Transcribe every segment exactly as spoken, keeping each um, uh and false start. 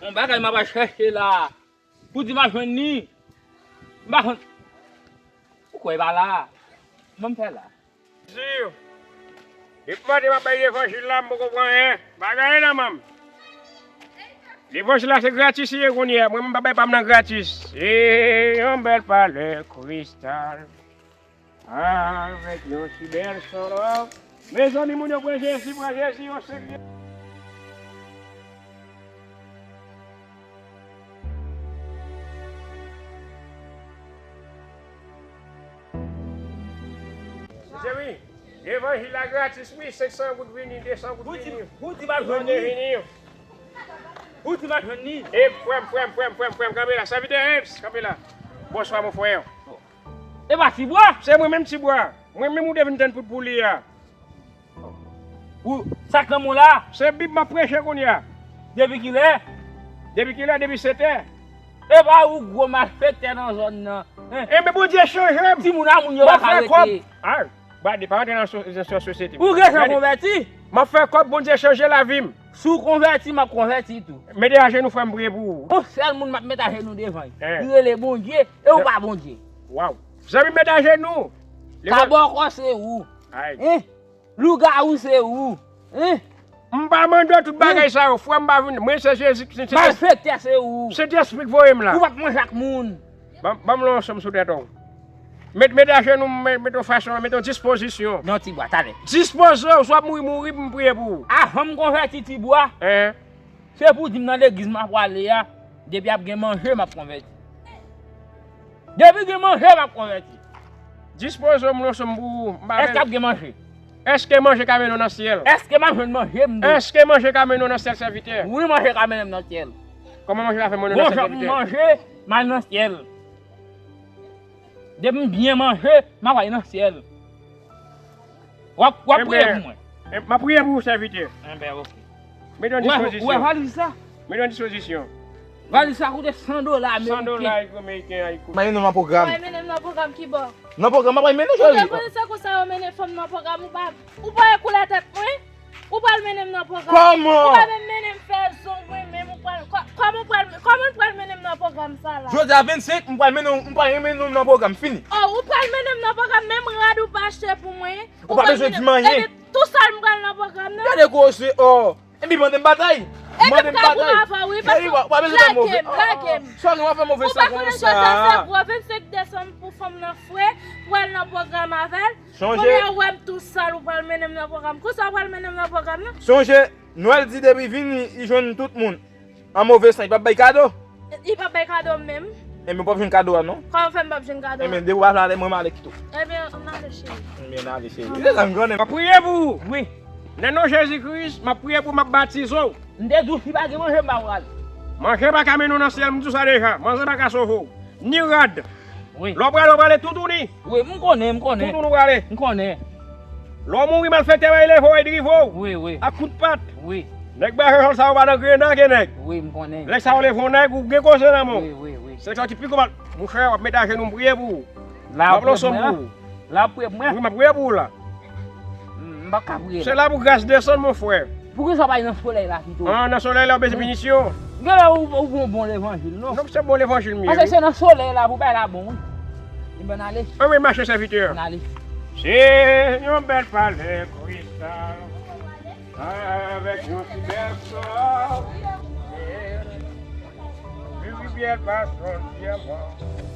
Yon bagay m ap al chèche la. Pou di m a jwenn li. M pa konn. Ou kwè e pa la? Ban m fè la. Jezi, depi maten m ap bay levanjil la, m poko pran anyen. M pa gen anyen nan men m. Levanjil la se gratis li ye kounye a. Mwen menm m pa bay pa m nan gratis. Se yon bèl palè kristal. Avèk yon si bèl solo. Mezanmi, moun yo pran Jezi, pran Jezi o serye. Mezanmi, levanjil la gratis wi, senk san goud vini, de san goud vini. Pou di m a jwenn li. Vini. Pou di m a jwenn li. E frè m, frè m, frè m, frè m, frè m, kanpe la. Sèvitè Eps, kanpe la. Bonswa, mon frè. E pa Tibwa? Se mwen menm Tibwa. Mwen menm ou te vin tann pou, pou li a. Ou, sa k nan men w la? Se Bib m ap preche kounye a. Depi kilè? Depi kilè? Depi sèt è. E pa ou gwo malfektè nan zòn nan. Hein? Enben Bondye chanje m. Timoun a moun yo pa ka rete. Ah, gade, pa rantre nan so- nan sosyete. Ou gentan konvèti? M ap fè kòb, Bondye chanje lavi m. Si w konvèti, m ap konvèti tou. Mete ajenou frè m priye pou ou. Yon sèl moun m ap met ajenou devan l. Hein. Li rele Bondye, e ou pa Bondye. Waw. Zanmi m met ajenou. Kabòkò se ou. Ay. Hein? Lougawou se ou. Hein? M pa mande w tout bagay sa yo, frè m pa vin. Mwen se Jezi ki se. Malfektè se ou. Sentespri k voye m la. Ou p ap manje ak moun. Ban ban m lon sonm sou tèt ou. Met met ajenou, met met yon fason, met yon dispozisyon. Non, Tibwa, talè. Dispoze w, swa mouri, mouri pou m priye pou ou. Avan m konvèti Tibwa. Hein? Se pou di m nan legliz m ap prale a, depi ap gen manje, m ap konvèti. Depi gen manje, m ap konvèti. Dispoze w, m lon sonm pou ou. M pa Èske ap gen manje? Èske manje ka mennen w nan syèl? Èske m ap jwenn manje m dwe? Èske manje ka mennen w nan syèl, sèvitè? Wi, manje ka mennen m nan syèl. Kòman manje ka fè mennen w nan syèl, sèvitè? Bon jan m manje, m al nan syèl. Depi m byen manje, m ap al nan syèl. W ap w ap priye pou mwen. Enben, m ap priye pou ou, sèvitè. Enben, oke. Met yon dispozisyon. Ou wè valiz sa? Met yon dispozisyon. Valiz sa koute san dola ameriken. San dola ameriken a li koute. Mwen menm nan pwogram. Ou pral mennen m nan pwogram ki bò? Nan pwogram, mwen pral mennen w, cheri. Ou te konnen se konsa yo mennen fanm nan pwogram, ou pa, ou pa wè koulè tèt mwen? Ou pral mennen m nan pwogram. Kòman? Ou pa menm mennen m fè zong mwen menm, ou pral, kò- kòman ou pral, kòman ou pral mennen m nan pwogram sa la? Jodi a vennsenk, m pral mennen w, m pral mennen w nan pwogram, fini. Oh, ou pral mennen m nan pwogram, menm rad ou pa achte pou mwen. Ou pa bezwen di m anyen. Ebyen, tou sèl m pral nan pwogram nan. Gade gwosè, oh. Epi mande m batay. Mande m batay. Cheri, w pa bezwen fè move. Lage m, lage m. Sa w gen w ap fè move sa konsa? Ou pa konnen jodi a se gwo vennsenk desanm pou fanm nan fre, pral nan pwogram avè l. Sonje. Kounye a ou wè m tou sal, ou pral mennen m nan pwogram. Konsa ou pral mennen m nan pwogram nan? Sonje, Nwèl di depi vini, li jwenn tout moun. An move san, li p ap bay kado. Li p ap bay kado menm. Enben, w p ap jwenn kado a, non. Kòman fè m p ap jwenn kado a? Enben, depi w pa vle ale, mwen m ale kite w. Enben, ann ale, cheri. Enben, ann ale, cheri. Se sa m konnen. M ap priye pou ou. Wi. Nan non Jezi Kris, m ap priye pou ou, m ap batize w. M te di w, si pa gen manje, m pa pral. Manje pa ka mennen w nan syèl, m di w sa deja. Manje pa ka sove w. Ni rad. Wi. Lè w prale, w prale toutouni. Wi, m konnen, m konnen. Toutouni w prale. M konnen. Lè w mouri, malfektè va leve w, va drive w. Wi, wi. Ak kout pat. Wi. Nèg ba jòjòl sa yo pa nan grena ke nèg. Wi, m konnen. Lè sa yo leve yon nèg, ou gen koze nan men w. Wi, wi, wi. Se sa ki pi gwo mal. Monchè, w ap met ajenou m priye pou ou. La, w ap lanse m pou ou. La, w ap priye pou mwen. Wi, m ap priye pou ou la. M, m pa ka priye la. Se la pou gras desann, mon frè. Poukisa w pa al nan solèy la pito? Ah, nan solèy la, ou bezwen pinisyon. Genlè ou, ou gon bon levanjil, non? Non, se bon levanjil m ye, wi. Paske se nan solèy la pou bagay la bon, wi. Ebyen, ann ale. Ann mache, sèvitè. Ann ale. Se yon bèl palè kristal. Avèk yon ti bèl sò. Yon rivyè pa son dyaman.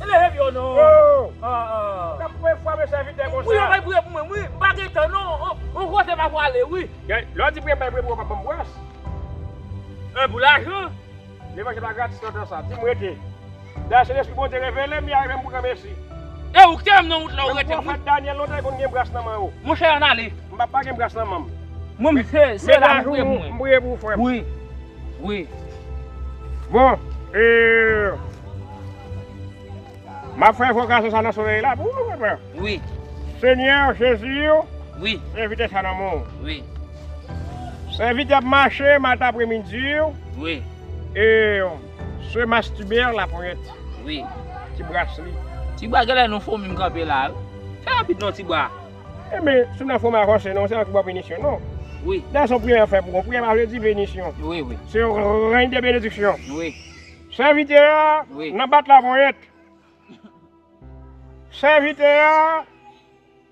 Leve pye w non. Oh! Ah, ah. N ap pran fwa men sèvitè konsa. Ou pa priye pou mwen, wi. M pa gen tan, non. On, on kote m ap prale, wi. Lè w di priye, m pa priye pou ou, w ap ban m bras. E pou lajan? Levanjil la gratis nan tan sa. Di m rete. Dayè, se Lespri Bondye revele m, li arive m pou granmesi. E ou ki te wè m nan wout la, ou rete m, wi. Pwofèt Danyèl lontan, li konn gen bras nan men yo. Monchè, ann ale. M pa, pa gen bras nan men m. Mwen, se, se la pou priye pou mwen. M priye pou ou, frè m. Wi. Wi. Bon, e, m ap fè envokasyon sa nan solèy la pou ou, frè m. Wi. Senyè Jezi, wi, sèvitè sa nan men w. Wi. Sèvitè ap mache maten apremidi. Wi. E, se Mastibè Lapwent. Wi. Ti bras li. Ti bras, genlè nou fomi m kanpe la, wi. Fè rapid non, ti bras. Enben, si w nan fomi avanse non, se yon ti bon pinisyon, non. Wi. Dayè se yon priyè m fè pou ou. Priyè m a vle di benisyon. Wi, wi. Se yon rèy de benediksyon. Wi. Sèvitè a, wi, nan bat laponyèt. Sèvitè a,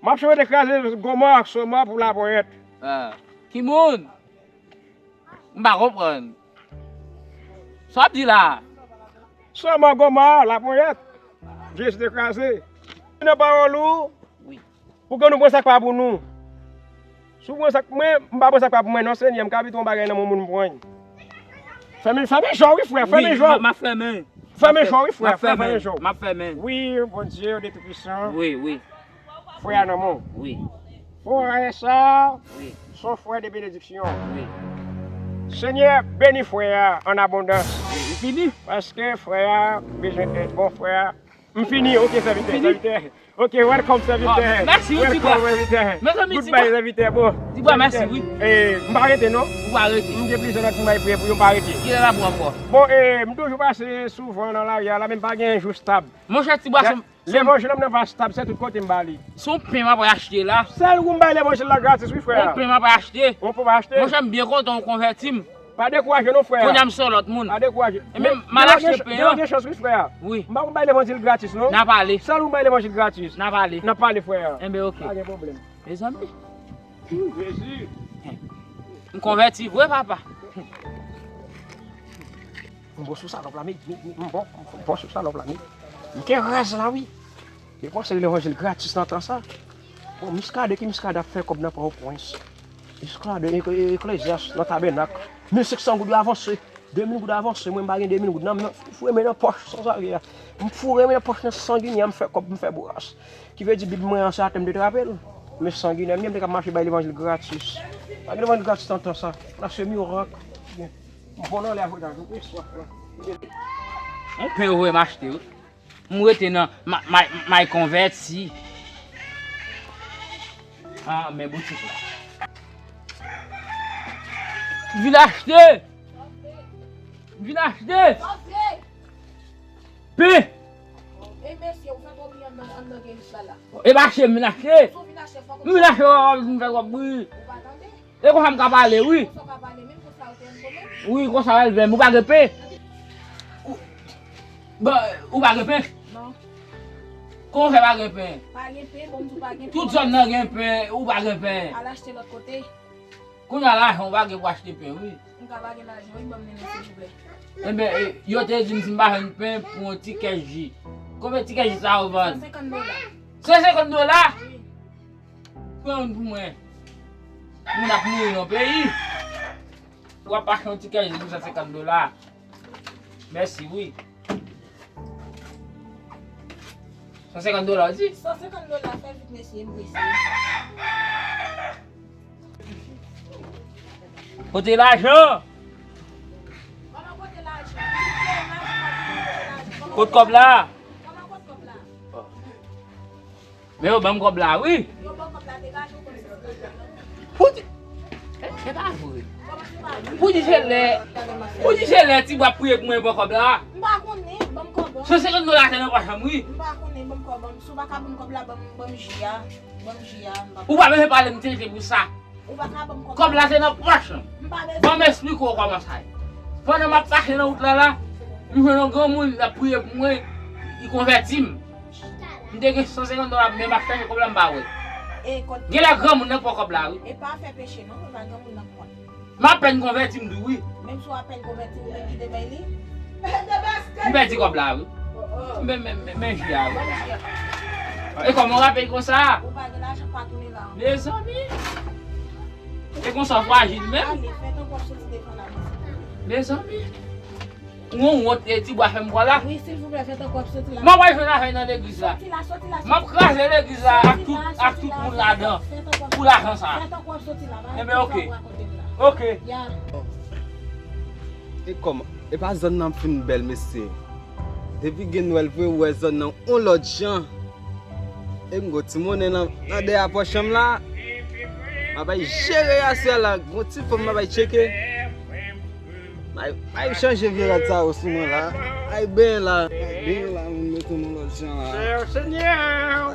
m ap swete kraze Goma ak Soma pou laponyèt. Ah. Ki moun? M pa konprann. Sa w ap di la a? Soma, Goma, laponyèt. Jezi te kraze. Nan pawòl ou, wi, pou ke nou pran sa k pa pou nou. Si w pran sa k, mwen, m pa pran sa k pa pou mwen non, Senyè, m ka pito yon bagay nan men moun m pran. Fèmen, fèmen je w wi, frè, fèmen je w. M ap fèmen. Fèmen je w wi, frè, frè, fèmen je w. M ap fèmen. Wi, Bondye de tou pwisan. Wi, wi. Frè a nan men w. Wi. Frè sa, wi, se yon frè de benediksyon. Wi. Senyè, beni frè a an abondans. Wi, li fini. Paske frè a bezwen èd. Bon, frè a, m fini, oke, sèvitè, sèvitè. Oke, welcome, sèvitè. Mèsi wi, Tibwa. Welcome, sèvitè. Mezanmi, Tibwa. Goodbye, sèvitè. Bon, Tibwa, mèsi wi. E, m pa rete non. Ou pa rete. M gen plizyè lòt moun m al priye pou yo, m pa rete. Kilè l ap bon ankò? Bon, e, m toujou pase souvan nan lari a la, men m pa gen jou stab. Monchè, Tibwa, se Levanjil la m nan pa stab, se tout kote m ba li. Se yon pen m ap achte la. Sèl ou m bay levanjil la gratis wi, frè. Yon pen m ap achte. Yon pen w achte. Monchè, m byen kontan w konvèti m. Pa dekouraje non, frè. Kounye a m se yon lòt moun. Pa dekouraje. Ebyen, m al achte pen an. Gen chans wi, frè. Wi. M pa konn bay levanjil gratis non. N a pale. Sèl ou m bay levanjil gratis. N a pale. N a pale, frè. Enben, oke. Pa gen pwoblèm. Mezanmi. Jezi. M konvèti vre, papa. M bon sou salòp la, mi, mi, mi, m bon, m bon sou salòp la, mi. M gen rèz la, wi. Li panse levanjil gratis nan tan sa. Bon, Muscadin ki Muscadin ap fè kòb nan Pòtoprens. Muscadin, Ek-, Eklezyas, nan Tabènak. Mil senk san goud yo avanse. De mil goud avanse, mwen m pa gen de mil goud nan men, m foure men nan pòch sanzave a. M foure men nan pòch nan sanginè a, m fè kòb, m fè bouras. Ki vle di Bib mwen an se atè m te trape l. Men sanginè m ye, m te ka mache bay levanjil gratis. Pa gen levanjil gratis nan tan sa. Nan se mirak. M bon nan lè avè nan jou, wi, swaf la. Yon pen ou voye m achte, wi. M rete nan, m, m, m konvèti. Ah, men boutik la. Vin achte! Vin achte! Pen! E mesye, ou fè kopi anndan, anndan gen lis la la. E mache m vin achte. Si w vin achte, fòk ou... M vin achte, m fè twòp bri. Ou pa tande? E konsa m ka pale, wi. Konsa w ka pale, menm konsa w te yon pwoblèm. Wi, konsa w al vè m. Ou pa gen pen? Ou, bon, ou pa gen pen? Non. Kòman w fè pa gen pen? Pa gen pen, bon, m di w pa gen pen. Tout zòn nan gen pen, ou pa gen pen. Al achte lòt kote. Kounye a lajan ou pa gen pou achte pen, wi. M ka pa gen lajan, wi, ban m li non, silvouplè. Enben, e, yo te di m si m pa jwenn pen pou yon ti kès ji. Konbyen ti kès ji sa yo vann? San senkant dola. San senkant dola? Wi. Pran youn pou mwen. Moun ap mouri nan peyi. W ap achte yon ti kès ji pou san senkant dola. Mèsi, wi. San senkant dola, w di? San senkant dola, fè vit, mesye, m prese. Kote lajan? Kòman kote lajan? Kote kòb la? Kòman kote kòb la? Men yo ban m kòb la, wi. Yo ban kòb la, degaje w kòm si se kòb la. Poudi, e, e pa vre. Poudi se lè, poudi se lè Tibwa ap priye pou mwen ban kòb la. M pa konnen, ban m kòb la. San senkant dola te nan pòch an m, wi. M pa konnen, ban m kòb la. Si w pa ka ban m kòb la, ban m, ban m ji a. Ban m ji a, m pa... Ou pa bezwen pale m tenten pou sa. Ou pa ka ban m kòb la. Kòb la se nan pòch lan. M pa bezwen. Ban m esplike w kòman sa ye. Pandan m ap pase nan wout la la, m jwenn yon granmoun l ap priye pou mwen, li konvèti m. M te gen san senkant dola, men m ap chèche kòb la, m pa wè l. E kot... Genlè granmoun nan k pran kòb la, wi. E pa fè peche non, e pa granmoun nan k pran. M apèn konvèti, m di w wi. Menm si w apèn konvèti, ou menm ki te bay li? M pèdi kòb la, wi. Men, men, men, men ji a, wi. E kòman w rape konsa? Ou pa gen lajan, pa tounen la. Mezanmi. E konsa w frajil menm? Ale, fè tankou w ap soti devan la. Mezanmi. Ou wont, e Tibwa fè m kwè la. Wi, silvouplè, fè tankou w ap soti la. Mwen pral jwenn avè l nan legliz la. Soti la, soti la, soti la. M ap kraze legliz la ak tout, ak tout moun ladan. Fè tankou w ap soti la. Pou lajan sa. Fè tankou w ap soti la. Enben, oke. Oke. Ya. E kòman? E pa zòn nan fin bèl, mesye. Depi gen Nwèl vre, ou wè zòn nan yon lòt jan. E m gon ti monnen nan, nan dèyè pòch an m la. M ap al jere aswè la. Gon ti fanm m ap al tcheke. M ap, m ap chanje vye rad sa yo sou mwen la. M ap benyen la. M ap benyen la, m mete m yon lòt jan la. Senyè,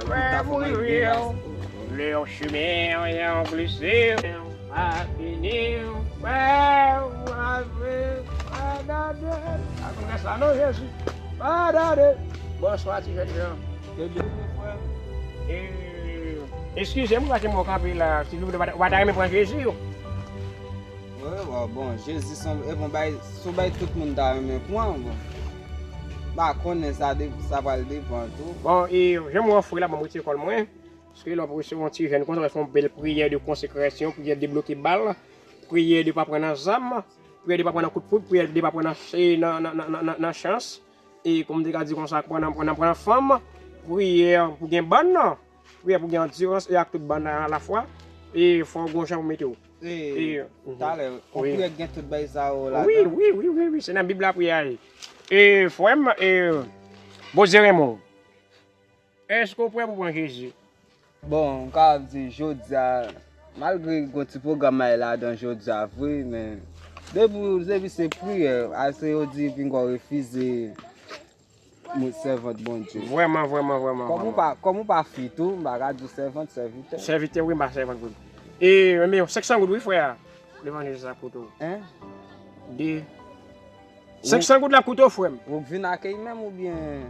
fè m rive. Lè w chemen an glise. A beni w, frè m, a beni w, padone. Pa konn rès la non, Jezi. Padone. Bonswa, ti jèn jan. Ke Dye beni w, frè m. E, eskize m, paske mwen kanpe la, silvouplè, w pa ta renmen pran Jezi, yo? Wi, bon, bon, Jezi se yon, e bon, bay, se yon bay tout moun ta renmen pran, bon. M pa konnen, sa de, sa pral depann tou. Bon, e, jan m wè w fre la, bon, m retire kòl mwen. Paske lè w ap resevwa yon ti jèn konsa, w fè yon bèl priyè de konsekrasyon, priyè debloke bal, priyè de pa pran nan zam, priyè de pa pran nan kout poud, priyè de pa pran nan, nan, nan, nan, nan, nan, nan chans. E kòm m te ka di konsa, pran nan, pran nan, pran nan fanm, priyè pou gen bann nan, priyè pou gen andirans e ak tout bann nan alafwa, e fò w gon jan pou mete w. E, E, mhm. Talè, on wi. Priyè gen tout bay sa yo Wi, ladan. Wi, wi, wi, wi, se nan Bib la priyè a ye. E, frè m, e, Bondye renmen w. Èske w prè pou pran Jezi? Bon, m ka di, jodi a, malgre gon ti pwogram ay ladan jodi a vre, men depi, depi se priyè, a se yo di pinga w refize moun sèvant Bondye. Vrèman, vrèman, vrèman, Kòm ou vrèman. Pa, kòm ou pa fi tou, m pa ka di w sèvant, sèvitè. Sèvitè, wi, m pa sèvant, wi. E, men senk san goud, wi, frè a. Levanjil sa koute w. Hein? De. Senk san goud la koute w, frè m. Ou k vin akèy menm oubyen?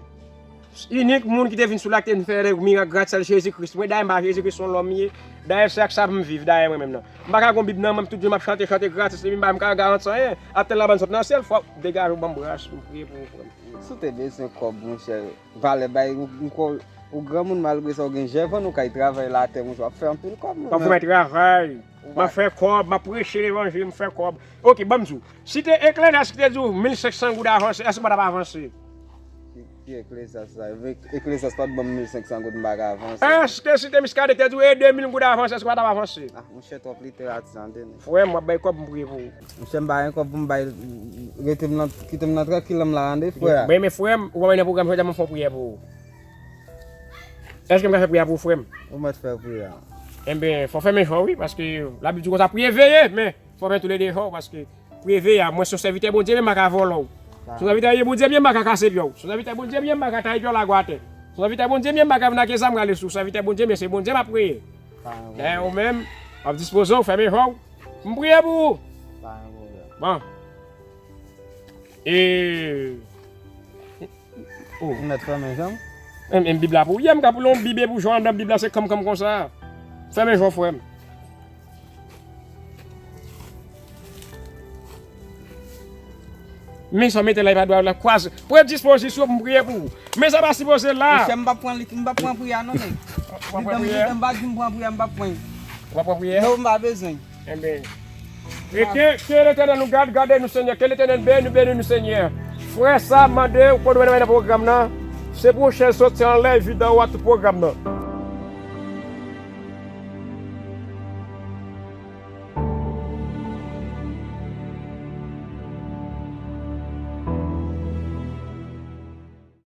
Inik moun ki te vin sou la ki te vin fè mirak gratis, se Jezi Kris. Mwen, dayè, m pa Jezi Kris, se yon lòm m ye. Dayè, se ak sa pou m viv, dayè, mwen menm nan. M pa ka gon Bib nan men m, tout jou m ap chante, chante gratis, epi m pa, m ka garanti anyen. Atè labann sot nan syèl, fò w degaje w ban m bras, m priye pou ou, frè m. Si w te bezwen kòb, monchè, valè bay, ou, ou, ou granmoun, malgre sa, ou gen jèvann, ou kay travay latè, monchè, w ap fè anpil kòb, monchè. M ap fè travay, m ap fè kòb, m ap preche levanjil, m fè kòb. Ok, ban m di w. Si te Eklezas ki te di w mil senk san goud avanse, èske w pa t ap avanse? Ki, ki Eklezas sa? Eklezas pa t ban m mil senk san goud, m pa ka avanse. Èske si te Miskaden ki te di w e de mil goud avanse, èske w pa t ap avanse? Ah, monchè, twòp literati, tande non. Frè m, w ap bay kòb, m priye pou ou. Monchè, m pa gen kòb pou m bay, rete m nan, kite m nan trankil la, m la, tande, frè. Ben, men frè m, ou pa nan pwogram, jodi a m fè yon priyè pou ou. Èske m ka fè priyè pou ou, frè m? Ou mèt fè priyè. Enben, fò w fèmen je w, wi, paske Labib di konsa, priye veye, men fò w fèmen toulede je w, paske priye veye a, mwen se yon sèvitè Bondye, men m pa ka vòlò w. Se yon sèvitè Bondye, men m pa ka kase pye w. Se yon sèvitè Bondye, men m pa ka taye pye w lagò atè. Se yon sèvitè Bondye, men m pa ka vin ak zam rale sou w. Sèvitè Bondye, men se Bondye m ap priye. Dayè, ou menm, w ap dispoze w, fèmen je w. M priye pou ou. Bon. E, oh. Ou mèt fèmen je m. Menm, menm Bib la pou ou ye, m ka pou l yon Bib epi w jwe anndan Bib la, se kanmkanm konsa. Fèmen je w, frè m. Men sa w mete la, e pa dwa w la, kwaze. Pran dispozisyon pou m priye pou ou. Men sa pa sipoze la. Monchè, m p ap pran li, m p ap pran priyè a non, men. Ou p ap pran priyè? Lidè m, lidè m pa di m pran priyè, m p ap pran. Ou p ap pran priyè? Non, m pa bezwen. Enben. E ke, ke Letènèl nou gad, gade nou, Senyè. Ke Letènèl beni nou, beni nou, Senyè. Frè sa mande ou pou nou nan pwogram nan. Se pwochen soti anlè videyo a tout pwogram nan.